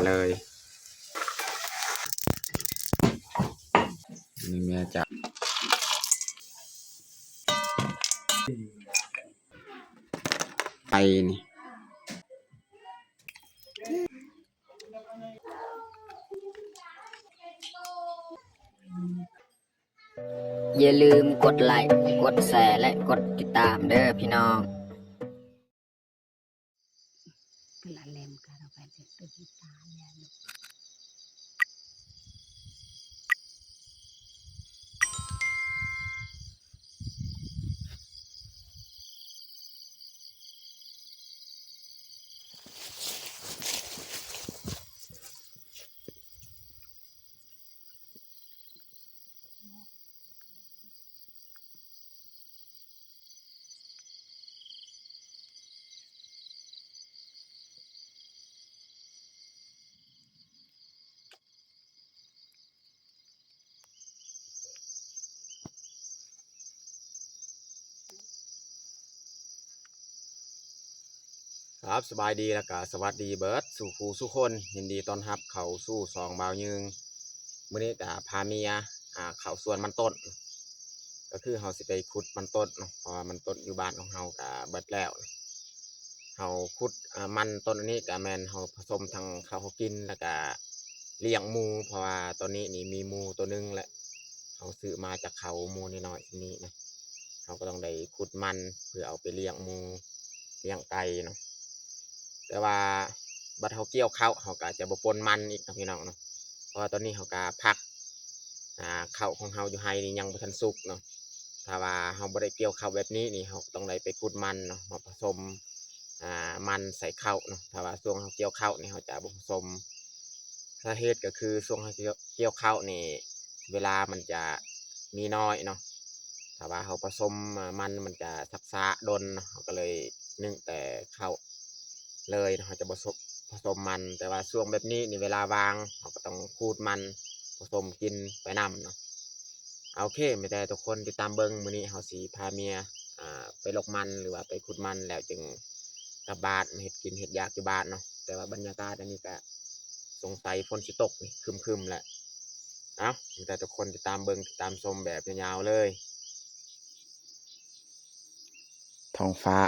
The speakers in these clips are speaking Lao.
ເລີຍ ນີ້ເມຍຈະໄປນີ້. ຢ່າລືມກົດໄລ້ ກົດແຊ ແລະ ກົດຕິດຕາມເດີພີ່ນ້ອງ.ຄັບ ສະບາຍດີ ແລ້ວກະສະຫວັດດີເບິດສູ່ຄູ່ສູ່ຄົນ. ຍິນດີຕ້ອນຮັບເຂົ້າສູ່ຊ່ອງບ່າວຍືງ. ມື້ນີ້ກະພາເມຍ ອ່າ ເຂົ້າສວນມັນຕົ້ນ ກໍຄືເຮົາຊິໄປຂຸດມັນຕົ້ນເນາະ ເພາະວ່າມັນຕົ້ນຢູ່ບ້ານຂອງເຮົາກະເບິດແລ້ວ. ເຮົາຂຸດ ອ່າ ມັນຕົ້ນອັນນີ້ກະແມ່ນເຮົາປະສົມທັງເຂົ້າເຮົາກິນ ແລ້ວກະລ້ຽງໝູ ເພາະວ່າຕອນນີ້ນີ້ມີໝູໂຕໜຶ່ງແຫຼະ ເຮົາຊື້ມາຈາກເຂົາ ໝູນ້ອຍໆນີ້ນະ. ເຮົາກໍຕ້ອງໄດ້ຂຸດມັນເພື່ອເອົາໄປລ້ຽງໝູ ລ້ຽງໄກ່ເນາະ. ແຕ່ວ່າບັດເຮົາກ່ຽວເຂົ້າ ເຮົາກໍຈະບໍ່ປົນມັນອີກເນາະພີ່ນ້ອງເນາະ ເພາະວ່າຕອນນີ້ເຮົາກໍພັກ ອ່າ ເຂົ້າຂອງເຮົາຢູ່ໄຮ່ນີ້ຍັງບໍ່ທັນສຸກເນາະ. ຖ້າວ່າເຮົາບໍ່ໄດ້ກ່ຽວເຂົ້າແບບນີ້ນີ້ ເຮົາກໍຕ້ອງໄດ້ໄປຂຸດມັນເນາະ ມາປະສົມ ອ່າ ມັນໃສ່ເຂົ້າເນາະ. ຖ້າວ່າຊ່ວງເຮົາກ່ຽວເຂົ້ານີ້ ເຮົາຈະບໍ່ປະສົມ. ສາເຫດກໍຄືຊ່ວງເຮົາກ່ຽວ ກ່ຽວເຂົ້ານີ້ ເວລາມັນຈະມີນ້ອຍເນາະ. ຖ້າວ່າເຮົາປະສົມ ອ່າ ມັນ ມັນຈະຊັກຊ້າດົນເນາະ. ເຮົາກໍເລີຍໜຶ້ງແຕ່ເຂົ້າເລີຍເນາະ ເຮົາຈະບໍ່ສົມ ປະສົມມັນ. ແຕ່ວ່າຊ່ວງແບບນີ້ນີ້ ເວລາວ່າງ ເຮົາກໍຕ້ອງຂູດມັນປະສົມກິນໄປນຳເນາະ. ໂອເຄ ມີແຕ່ທຸກຄົນຕິດຕາມເບິ່ງ. ມື້ນີ້ເຮົາຊິພາເມຍ ອ່າ ໄປລົກມັນ ຫຼືວ່າໄປຂຸດມັນ ແລ້ວຈຶ່ງກັບບ້ານມາເຮັດກິນເຮັດຢາກຢູ່ບ້ານເນາະ. ແຕ່ວ່າບັນຍາກາດອັນນີ້ກະສົງໄສຝົນຊິຕົກນີ້ ຄຶມໆແຫຼະ. ເອົ້າ ມີແຕ່ທຸກຄົນຕິດຕາມເບິ່ງ ຕິດຕາມຊົມແບບຍາວໆເລີຍ. ທ້ອງຟ້າ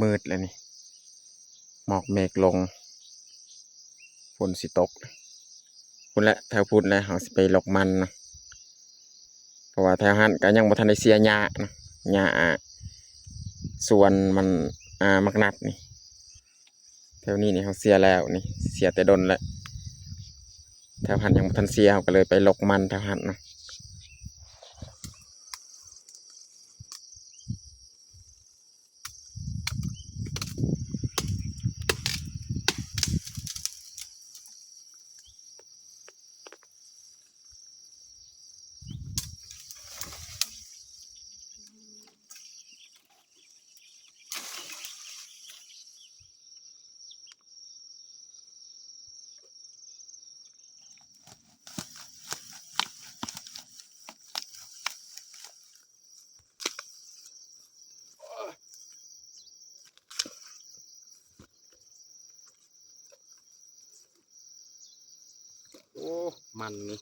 ມືດໆແລ້ວນີ້ ໝອກເມກລົງ ຝົນຊິຕົກ. ພຸ້ນແຫຼະ ແຖວພຸ້ນແຫຼະ ເຮົາຊິໄປລົກມັນນະ ເພາະວ່າແຖວຫັ້ນກໍຍັງບໍ່ທັນໄດ້ເສຍຫຍ້ານະ ຫຍ້າສວນມັນ ອ່າ ໝາກນັດນີ້. ແຖວນີ້ນີ້ເຮົາເສຍແລ້ວນີ້ ເສຍແຕ່ດົນແລ້ວ. ແຖວຫັ້ນຍັງບໍ່ທັນເສຍ ເຮົາກໍເລີຍໄປລົກມັນແຖວຫັ້ນນະ. ໂອ້ ມັນນີ້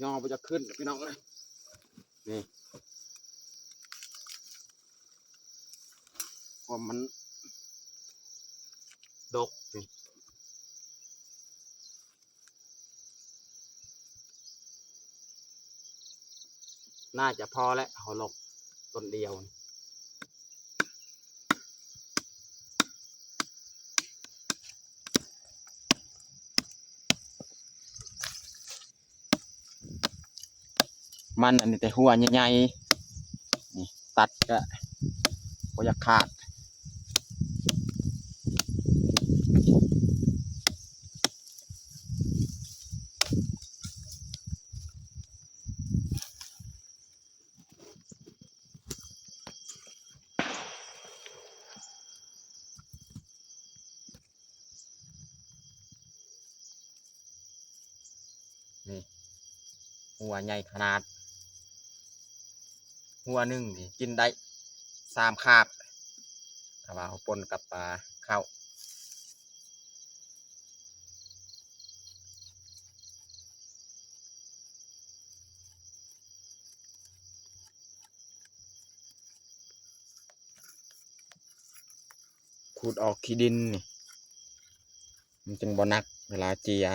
ຍໍບໍ່ຢາກຂຶ້ນພີ່ນ້ອງເອີຍ ນີ້ ຄວາມມັນດົກນີ້. ໜ້າຈະພໍແຫຼະ ເຮົາລົກຕົ້ນດຽວ. ມັນອັນນີ້ແຕ່ຫົວໃຫຍ່ໆ ນີ້ຕັດກະບໍ່ຢາກຂາດ. ນີ້ ຫົວໃຫຍ່ຂະໜາດ ຫົວໜຶ່ງນີ້ກິນໄດ້ສາມຄາບ ຖ້າວ່າເຮົາປົນກັບ ອ່າ ເຂົ້າ. ຂູດອອກຂີ້ດິນນີ້ ມັນຈຶ່ງບໍ່ໜັກເວລາເຈຍ.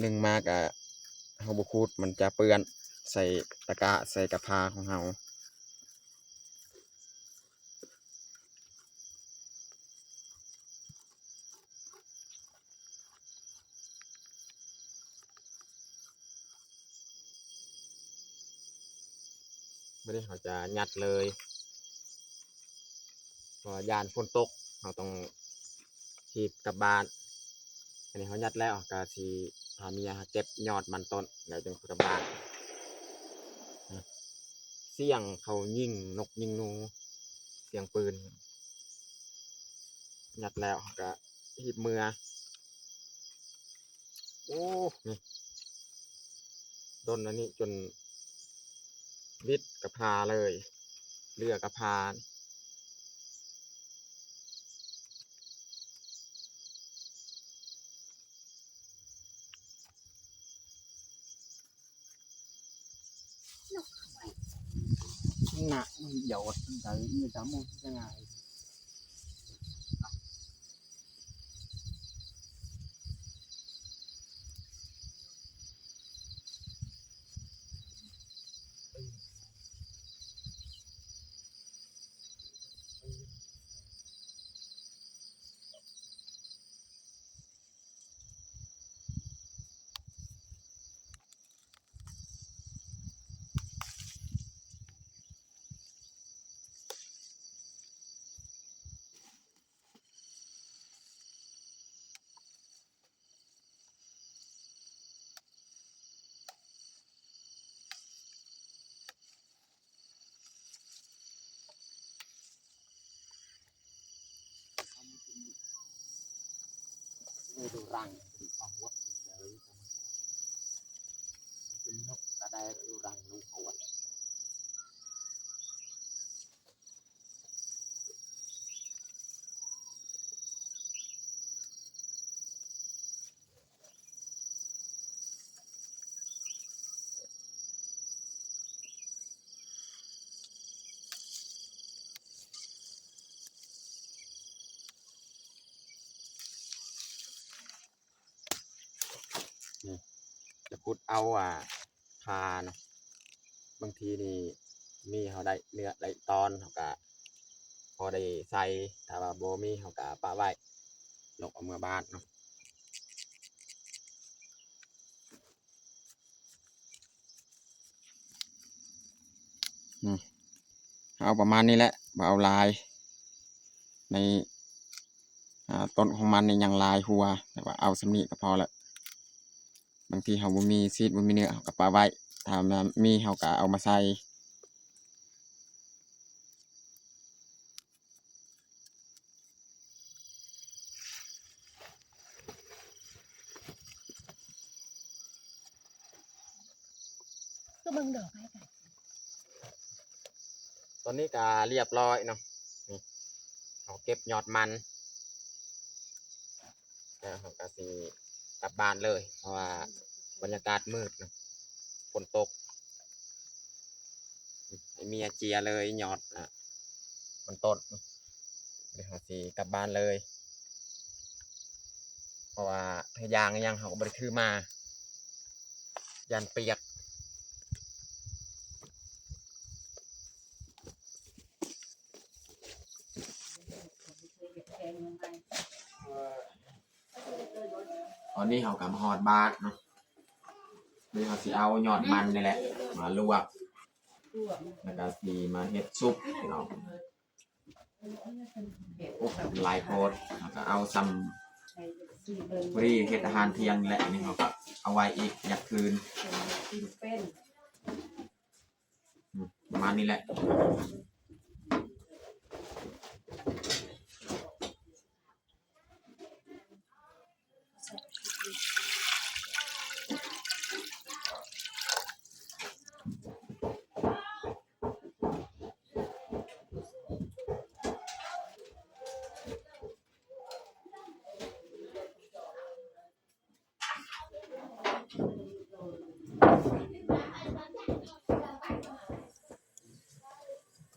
ໜຶ່ງມາກະເຮົາບໍ່ຂູດ ມັນຈະເປື້ອນໃສ່ຕະກະ ໃສ່ກະພາຂອງເຮົາ. ບາດນີ້ເຮົາຈະຍັດເລີຍ ເພາະວ່າຢ້ານຝົນຕົກ ເຮົາຕ້ອງຮີບກັບບ້ານ. ອັນນີ້ເຮົາຍັດແລ້ວ ເຮົາກະຊິພາເມຍຫາເກັບຍອດມັນຕົ້ນ ແລ້ວຈຶ່ງກັບບ້ານ. ສຽງເຂົາຍິງນົກຍິງໜູ ສຽງປືນ. ຍັດແລ້ວເຮົາກະຮີບເມືອ. ໂອ້ ນີ້ ດົນອັນນີ້ຈົນວິດກະພາເລີຍ ເຫຼືອກະພາ. ນະ ມັນຢອດ ມັນໄດ້ ມີແຕ່ໝົດ ຍັງໄງ. ນີ້ ຈະຂຸດເອົາ ອ່າ ຄາເນາະ. ບາງທີນີ້ມີເຮົາໄດ້ເນື້ອໄດ້ຕອນ ເຮົາກະພໍໄດ້ໃສ່, ຖ້າວ່າບໍ່ມີເຮົາກະປະໄວ້ ລົກເອົາເມືອບ້ານເນາະ. ນີ້ ເຮົາເອົາປະມານນີ້ແຫຼະ ບໍ່ເອົາຫຼາຍ. ໃນ ອ່າ ຕົ້ນຂອງມັນນີ້ຍັງຫຼາຍຫົວ, ແຕ່ວ່າເອົາສ່ຳນີ້ກໍພໍລະ. ບາງທີເຮົາບໍ່ມີຊີດ ບໍ່ມີເນື້ອ ເຮົາກໍປະໄວ້, ຖ້າວ່າມີເຮົາກໍເອົາມາໃສ່. ຄືເບິ່ງດອກໃຫ້ກັນ. ຕອນນີ້ກໍລຽບຮ້ອຍເນາະ, ນີ້ເຮົາເກັບຍອດມັນ ແລ້ວເຮົາກໍຊິກັບບ້ານເລີຍ ເພາະວ່າບັນຍາກາດມືດເນາະ, ຝົນຕົກ. ໃຫ້ເມຍເຈຍເລີຍຍອດ ອ່າ ມັນຕົ້ນ. ດຽວເຮົາຊິກັບບ້ານເລີຍ ເພາະວ່າເຮັດຢາງອີ່ຫຍັງເຮົາກໍບໍ່ໄດ້ຖືມາ ຢ້ານປຽກ. ຕອນນີ້ເຮົາກໍມາຮອດບ້ານເນາະ, ນີ້ເຮົາຊິເອົາຍອດມັນນີ້ແຫຼະມາລວກ ແລ້ວກໍຊິມາເຮັດຊຸບພີ່ນ້ອງ. ໂອ້ ຫຼາຍໂພດ, ເຮົາກໍເອົາສ່ຳພໍດີເຮັດອາຫານທ່ຽງແຫຼະ. ອັນນີ້ເຮົາກໍເອົາໄວ້ອີກ ຍັດຄືນ. ປະມານນີ້ແຫຼະ.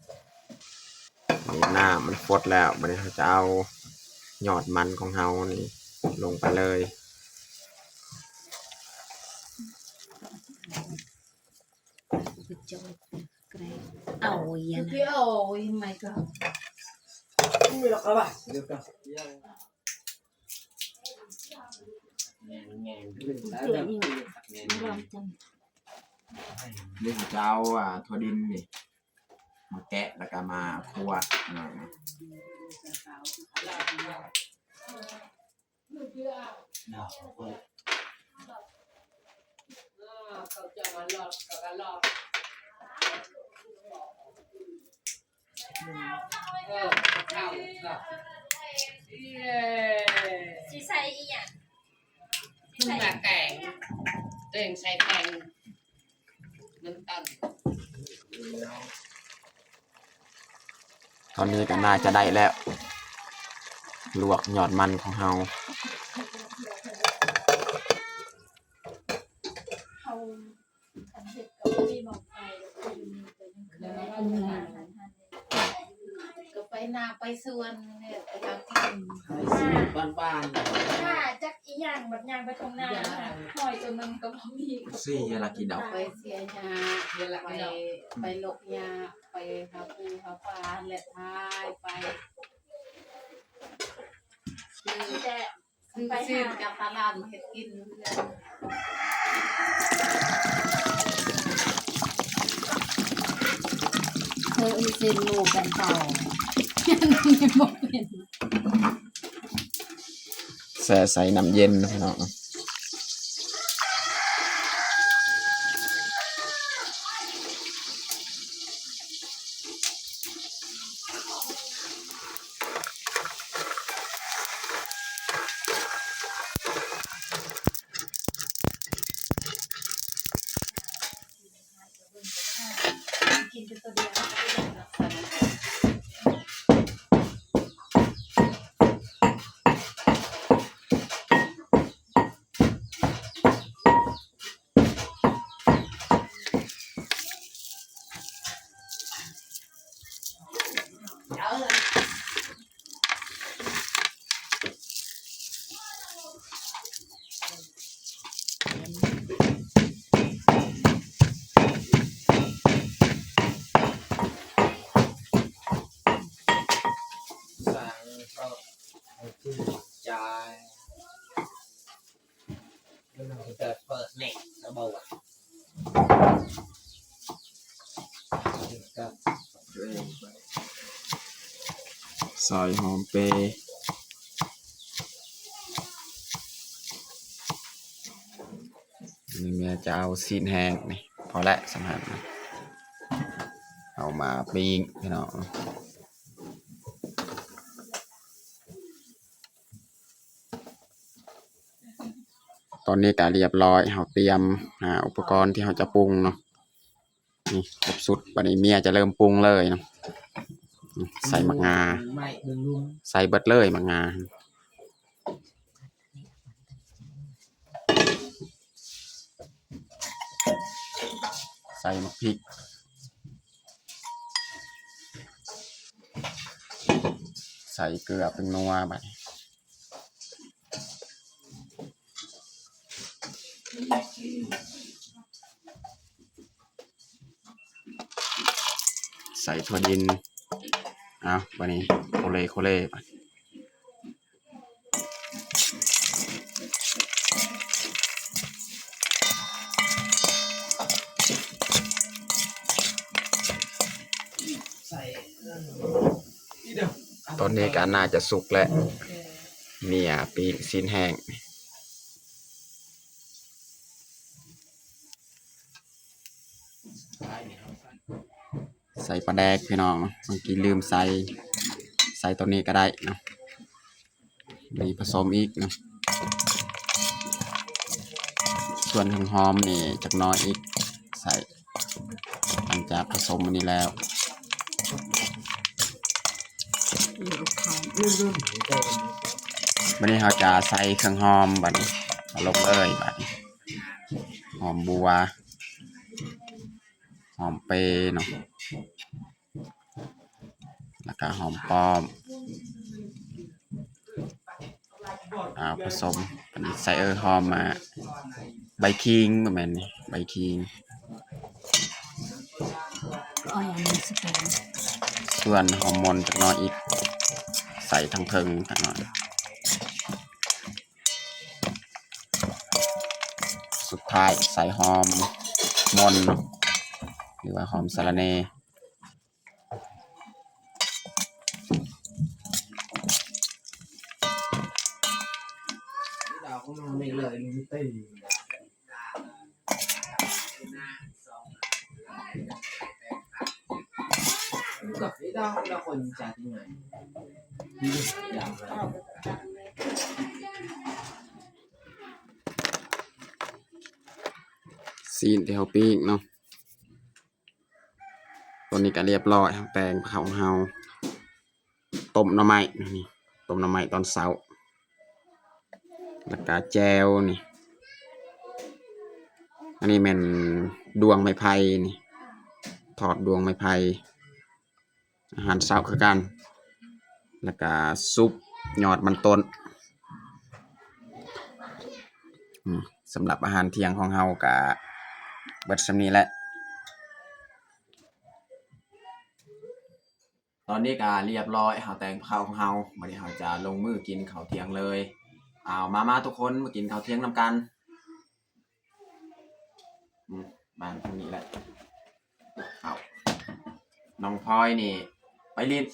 ຕ ນ້ຳມັນຟົດແລ້ວ, ບາດນີ້ເຮົາຈະເອົາຍອດມັນຂອງເຮົານີ້ລົງໄປເລີຍ. ນີ້ເຮົາຈະເອົາ ອ່າ ຖົ່ວດິນນີ້ມາແກະ ແລ້ວກໍມາຂົ້ວເນາະ. ຊິໃສ່ອີ່ຫຍັງ? ຄືວ່າແກງ ແກງໃສ່ແກງ ນ້ຳຕານ. ຕອນນີ້ກໍໜ້າຈະໄດ້ແລ້ວ ລວກຍອດມັນຂອງເຮົາ. ເຮົາ ອັນເຮັດກໍບໍ່ມີໝ້ອງໄຟ ແລ້ວກໍຢູ່ນີ້ກໍຍັງຄື ກໍໄປນາໄປສວນແຫຼະ ໄປຫາກິນ ໃຊ້ຊີວິດບ້ານໆ ຫາຈັກອີ່ຫຍັງ ບັດຍ່າງໄປທົ່ງນາ ຫອຍຕົວໜຶ່ງກໍບໍ່ມີ. ເສຍຢາລັກກິນດອກ ໄປເສຍຫຍ້າ ໄປ ໄປລົກຫຍ້າ ໄປຫາປູຫາປາແຫຼະ ພາຍໄປ ມີແຕ່ ຊື້ ຊື້ກັບຕະຫຼາດມາເຮັດກິນ ເອີ ເສັ້ນໝູກັນເຂົ້າ ບໍ່ເປັນ ແຊ່ໃສ່ນ້ຳເຢັນເນາະ ພີ່ນ້ອງ. ຊອຍຫອມເປ. ນີ້ແມ່ຈະເອົາຊີ້ນແຫ້ງນີ້ ພໍແລ້ວ ສ່ຳຫັ້ນ ເອົາມາປີ້ງ ພີ່ນ້ອງ. ຕອນນີ້ກໍລຽບຮ້ອຍ ເຮົາຕຽມ ອ່າ ອຸປະກອນທີ່ເຮົາຈະປຸງເນາະ ນີ້ຄົບຊຸດ. ບາດນີ້ເມຍຈະເລີ່ມປຸງເລີຍເນາະ ໃສ່ໝາກງາ ໃສ່ເບິດເລີຍໝາກງາ ໃສ່ໝາກພິກ ໃສ່ເກືອ ແປ້ງນົວ ບາດນີ້ ໃສ່ຖົ່ວດິນ. ເອົາ ບາດນີ້ໂຄເລໂຄເລ ບາດ ຕອນນີ້ກໍໜ້າຈະສຸກແລ້ວ ເມຍປີ້ງຊີ້ນແຫ້ງ. ໃສ່ປາແດກ ພີ່ນ້ອງເນາະ ເມື່ອກີ້ລືມໃສ່ ໃສ່ຕົວນີ້ກໍໄດ້ເນາະ ມີຜະສົມອີກເນາະ. ສ່ວນເຄື່ອງຫອມນີ້ຈັກໜ້ອຍອີກ ໃສ່ ຫຼັງຈາກຜະສົມອັນນີ້ແລ້ວ ບາດນີ້ເຮົາຈະໃສ່ເຄື່ອງຫອມ ບາດນີ້ເອົາລົງເລີຍ ບາດນີ້ ຫອມບົວ ຫອມເປເນາະ. ແລ້ວກະຫອມປ້ອມ ອາ ປະສົມກັນ ໃສ່ ເອີ ຫອມ ອາ ໃບຂີງ ບໍ່ແມ່ນນີ້ ໃບຂີງ ສ່ວນຫອມມົນຈັກໜ້ອຍອີກ ໃສ່ທາງເທິງຈັກໜ້ອຍ. ສຸດທ້າຍໃສ່ຫອມມົນເນາະ ຫຼືວ່າຫອມສະລະແໜ່. ຊີ້ນທີ່ເຮົາປີ້ງເນາະ ຕົວນີ້ກະລຽບຮ້ອຍ ແຕ່ງເຂົ້າເຮົາ ຕົ້ມໜໍ່ໄມ້ ນີ້ ຕົ້ມໜໍ່ໄມ້ຕອນເຊົ້າ ແລ້ວກະແຈ່ວນີ້ ອັນນີ້ແມ່ນດວງໄມ້ໄຜ່ນີ້ ທອດດວງໄມ້ໄຜ່ ອາຫານເຊົ້າຄືກັນ ແລ້ວກະຊຸບຍອດມັນຕົ້ນ. ອືມ ສຳລັບອາຫານທ່ຽງຂອງເຮົາກະເບິດສ່ຳນີ້ແຫຼະ. ຕອນນີ້ກະລຽບຮ້ອຍ ເຮົາແຕ່ງເຂົ້າຂອງເຮົາ ບາດນີ້ເຮົາຈະລົງມືກິນເຂົ້າທ່ຽງເລີຍ. ເອົາ ມາ ມາທຸກຄົນ ມາກິນເຂົ້າທ່ຽງນຳກັນ. ອືມ ມາທາງນີ້ແຫຼະ. ເອົາ ນ້ອງພອຍນີ້ໄປຫຼິ້ນ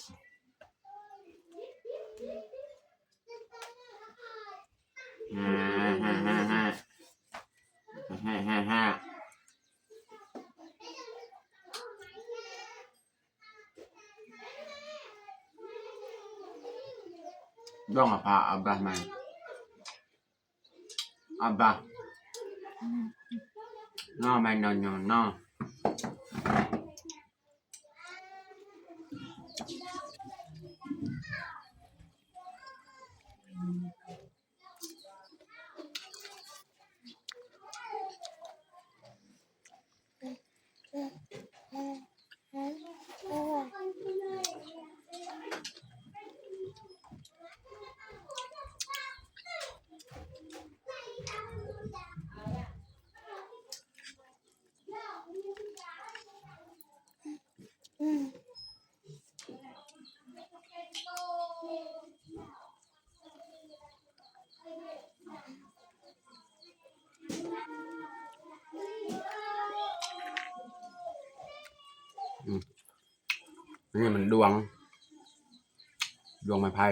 ດວງອາພາ ອາບາ ມາ ອາບາ ນອ ແມ່ນ ນອ ນອ ນອ. ອືມ ອັນນີ້ມັນດວງ ດວງໄມ້ໄຜ່.